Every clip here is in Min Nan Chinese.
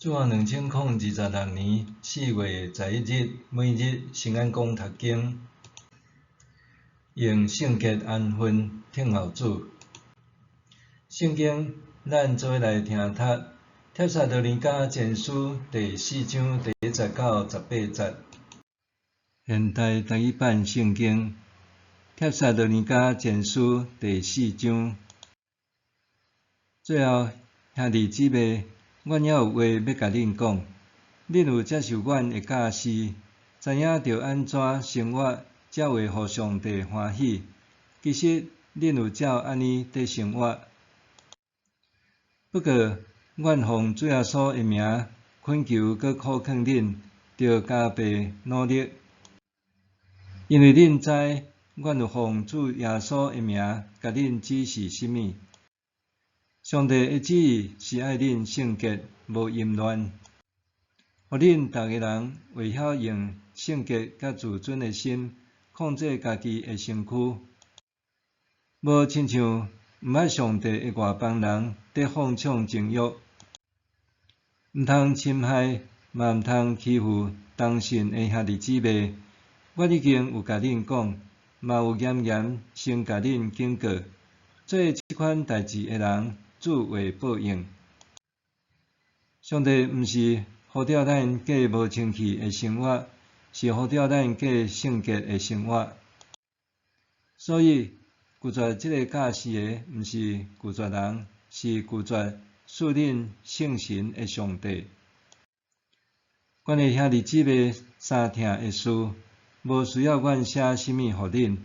主後2026年4月11日，每日聖安講讀經，用聖潔安分等候主。聖經，咱做伙來聽讀《帖撒羅尼迦前書》第四章第一節到十八節。現代台語版聖經《帖撒羅尼迦前書》第四章。最後，兄弟姊妹，阮猶有話欲共恁講，恁有接受阮的教示，知影著按怎生活，才會予上帝歡喜。其實，恁有照按呢佇生活。不過，阮奉主耶穌的名懇求閣苦勸恁，著加倍努力，因為恁知，阮有奉主耶穌的名共恁指示啥物。上帝的旨意是愛恁聖潔，無淫亂，予恁逐个人會曉用聖潔佮自尊的心控制家己的身軀，無親像毋捌上帝的外邦人佇放縱情欲，毋通侵害，嘛毋通欺負同信的兄弟姊妹。我已經有共恁講，嘛有嚴嚴先共恁警告，做這款代誌的人，主會報應。上帝毋是呼召咱過無清氣的生活，是呼召咱過聖潔的生活。所以拒絕這个教示的，毋是拒絕人，是拒絕賜恁聖神的上帝。關於兄弟姊妹相疼的事，無需要阮寫啥物予恁，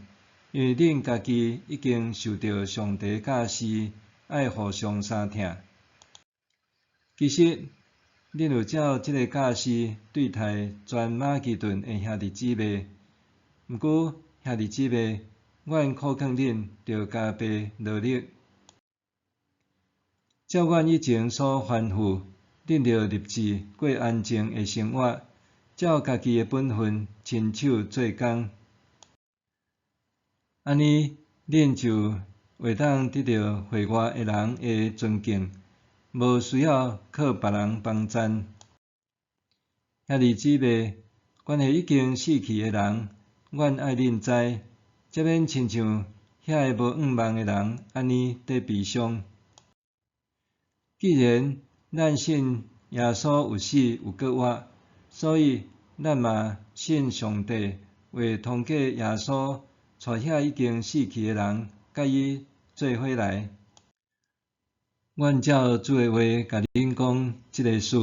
因為恁家己已經受著上帝教示，愛互相相疼。其實，恁有照這个教示對待全馬其頓的兄弟姊妹。毋過，兄弟姊妹，阮苦勸恁，著加倍努力。照阮以前所吩咐，恁著立志過安靜的生活，照家己的本分，親手做工。按呢，恁就會當得著會外的人的尊敬，無需要靠別人幫贊。兄弟姊妹，關係已經死去的人，阮愛恁知，才免親像遐个無向望的人按呢佇悲傷。既然咱信耶穌有死有閣活，所以咱嘛信上帝會通過耶穌帶遐已經死去的人，佮伊做伙來。阮照主的話共恁講這个事，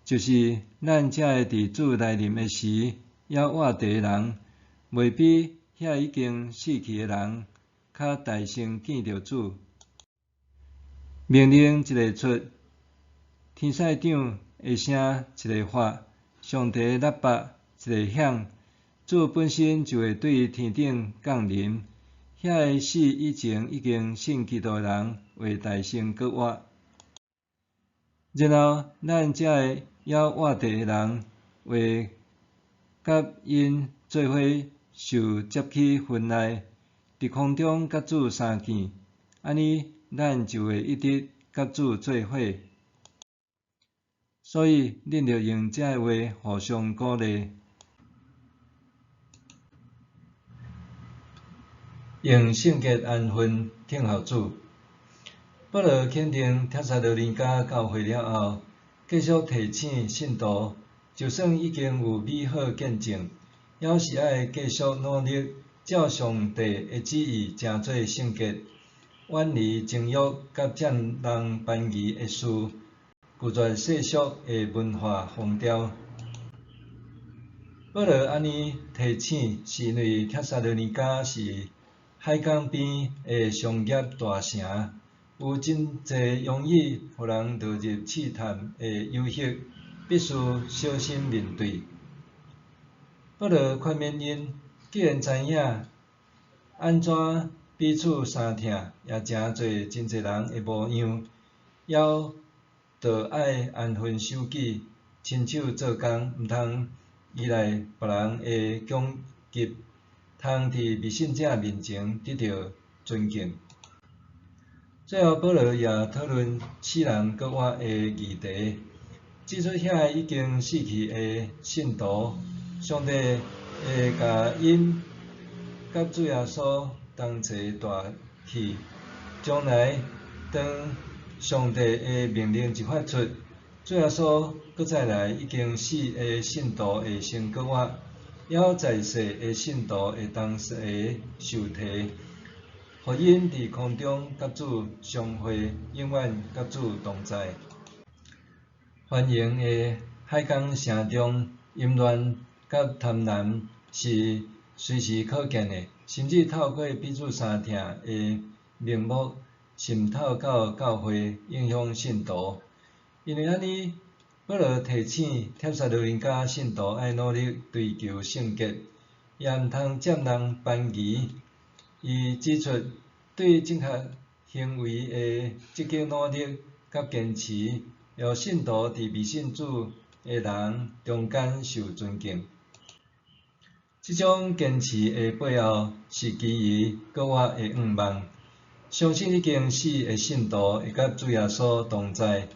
就是咱這个佇主來臨的時猶活著的人，袂比遐已經死去的人較大先見著主。命令一个出，天使長的聲一个發，上帝的喇叭一个響，主本身就會對天頂降臨。遐个死以前已經信基督的人會大先閣活。然後咱這个猶活著的人，會佮𪜶做伙受接去雲內，佇空中佮主相見。按呢，咱就會一直佮主做伙。所以，恁著用這个話互相鼓勵。用聖潔安分等候主。保羅肯定帖撒羅尼迦教會了後，繼續提醒信徒，就算已經有美好見證，猶是愛繼續努力，照上帝的旨意成做聖潔，遠離情欲佮佔人便宜的事，拒絕世俗的文化風潮。保羅按呢提醒，是因為帖撒羅尼迦是海港邊的商業大城，有真濟容易予人落入試探的誘惑，必須小心面對。保羅勸勉𪜶，既然知影按怎彼此相疼，也成做真濟人的模樣，猶著愛安分守己，親手做工，毋通依賴別人的供給，通佇未信者面前得著尊敬。最後，保羅也討論死人閣活的議題。指出遐已經死去的信徒，上帝會共𪜶佮主耶穌同齊帶去。將來當上帝的命令一發出，主耶穌閣再來，已經死的信徒會先復活，猶在世的信徒會同齊受提，予𪜶佇空中佮主相會，永遠佮主同在。繁榮的海港城中，淫亂佮貪婪是隨時可見的，甚至透過彼此相疼的面目滲透到教會，影響信徒。因為按呢，保羅提醒帖撒羅尼迦信徒愛努力追求聖潔，也毋通佔人便宜。伊指出，對正確行為的積極努力佮堅持，予信徒佇未信主的人中間受尊敬。這種堅持的背後，是基於復活的願望，相信已經死的信徒會佮主耶穌同在。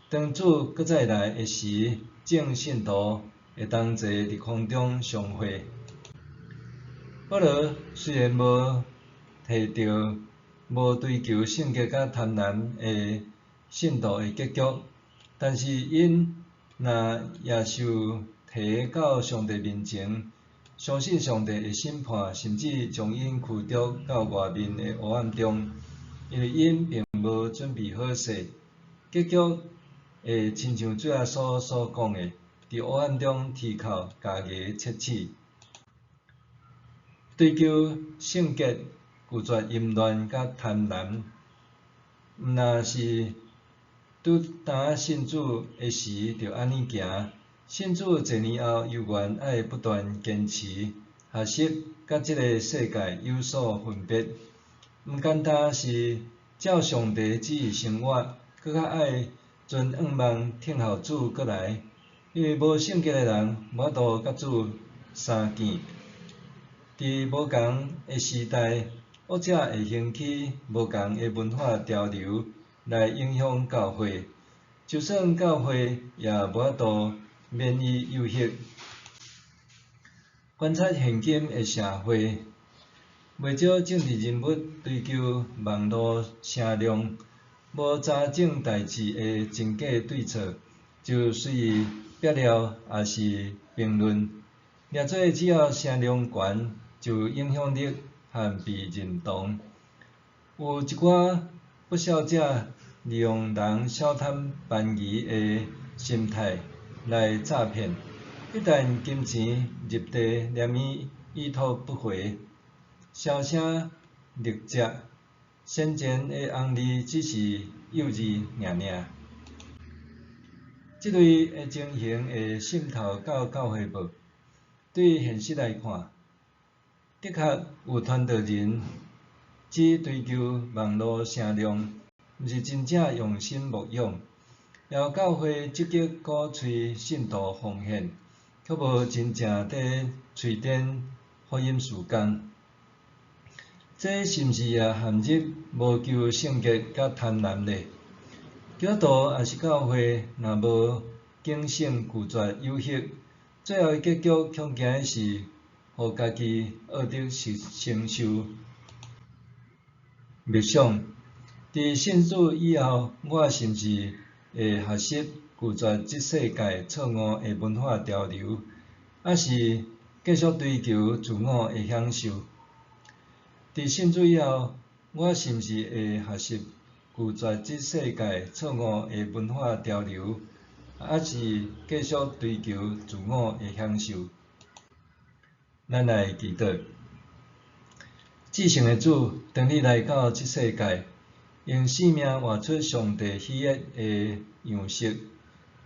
當主閣再來的時，眾信徒會同齊佇空中相會。保羅雖然無提著無追求聖潔佮貪婪的信徒的結局，但是𪜶若也受提到上帝面前，相信上帝會審判，甚至將𪜶驅逐到外面的黑暗中，因為𪜶並無準備好勢，結局會親像主耶穌所講的，佇黑暗中啼哭、咬牙切齒。追求聖潔、拒絕淫亂佮貪婪，毋但是拄焦信主的時就按呢行，信主濟年後，猶原愛不斷堅持，學習佮這个世界有所分別。毋簡單是照上帝旨意生活，閣較愛存向望等候主閣來，因為無聖潔的人無法度佮主相見。佇無仝的時代，惡者會興起無仝的文化潮流來影響教會，就算教會也無法度免於誘惑。觀察現今的社會，袂少政治人物追求網路聲量，無查證代誌的真假對錯，就隨意煏料抑是評論，掠做只要聲量懸，就有影響力和被認同。有一寡不肖者利用人小貪便宜的心態來詐騙，一旦金錢入袋，連伊已讀不回，銷聲匿跡。先前的紅利只是誘餌爾爾。這類的情形會滲透到教會無？對現實來看，的確有傳道人只追求網路聲量，毋是真正用心牧養；也有教會積極鼓吹信徒奉獻，卻無真正佇揣展福音事工。這是毋是也陷入無求聖潔佮貪婪呢？基督徒抑是教會，若無警醒拒絕誘惑，最後的結局恐驚是予家己惡得承受。默想，佇信主以後，我是毋是會學習拒絕這世界錯誤的文化潮流，抑是繼續追求自我的享受？佇信主以後，我是毋是會學習拒絕這世界錯誤的文化潮流，抑是繼續追求自我的享受？咱來祈禱。至聖的主，當你來到這世界，用生命活出上帝喜悅的樣式，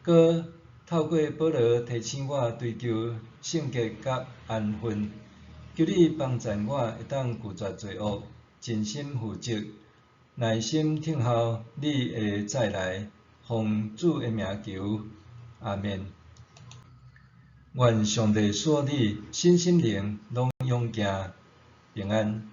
閣透過保羅提醒我追求聖潔佮安分。求你幫贊我會當拒絕罪惡，盡心負責，耐心等候你的再來，奉主的名求，阿們。願上帝賜予你身心靈攏勇健平安。